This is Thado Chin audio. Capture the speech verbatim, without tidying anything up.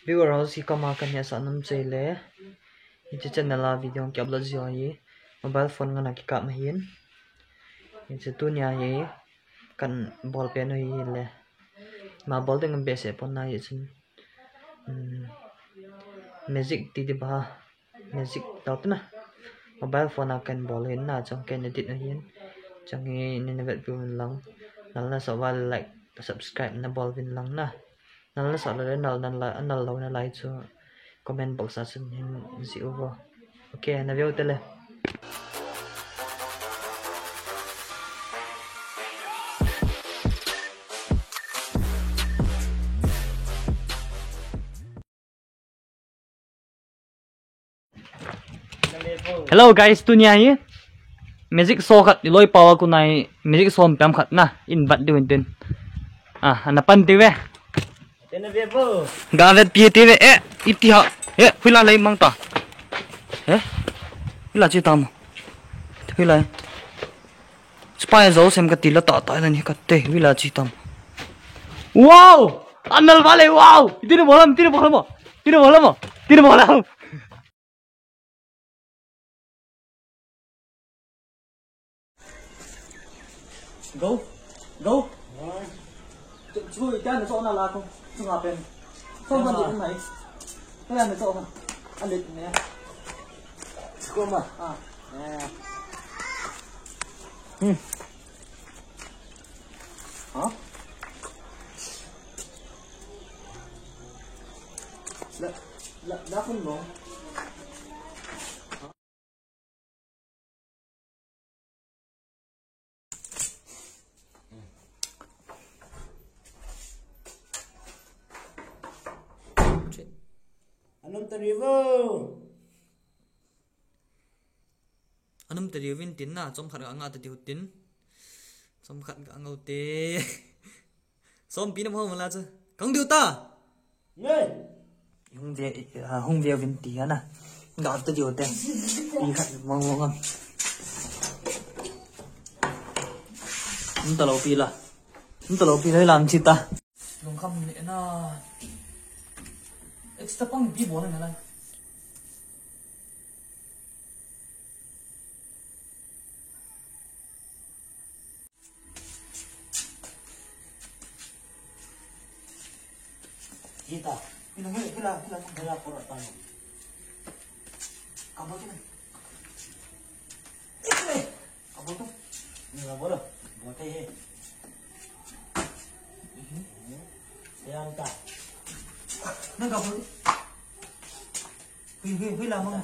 Viewer ho, hiche kama kahin hetsah nom chu ahile, hiche channel a video ki upload jiu hi mobile phone ngana kikap ahin. Hiche tunia hi kahin bol pen u hi le. Ima bol ding behseh pon ahi chun. Hmm. Magic ti di ba. Magic tao tina. Mobile phone a kahin bol ahin na, chong kahin edit ahin. Chong hi neina vetpi uvin lang. Nal nasah uva le like, subscribe nabol uvin lang na. Nal nasah lou le nal, nal la, nal lou nalai chu comment box a chun hin jih uvo. Okay, naveu te le. Hello guys, tunia hi magic show khat iloi pau a kon a hi magic show pem khat na, in vet diu hin tin. Ah, ana pan diu ve. Tena ve bo. Ga vetpi te ve. Eh, iti ha. Eh, hoila lei mang ta. Eh? Hoila chi tam. Hoila. Spy zo sem kati la ta ta ni kate, hoila chi tam. Wow! Anal vale, wow! Itini bolam, itini bolam. Itini bolam. Itini bolam. Go. Go. Chu, chu, ita na so na la ko. Chu nga pen. So ban di mai. Ita na so. Alit ne. Chu ko ma. Ah. Eh. Hmm. Ha? La, la, la kun mo. Anum tariu vo. Anum tariu vin tin na, chomkhat ka nga ta diu tin. Chomkhat ka ngau te. Sompi na mo mala chu. Kang diu ta. Nge. Hung ve, ah, hung ve vin ti ana. Nga ta diu te. Pi khat mong mong am. Hung ta lou pi la. Hung ta lou pi la lam chi ta. Lungkham ni na. Extra pang pi bo na la. Kita. Hila, hila, hila, hila, hila, pura tayo. Kabol tu. Kabol tu. Ni kabol. Bote ye. Yan ta. Nang kabol. Hui, hui, hui, lamang.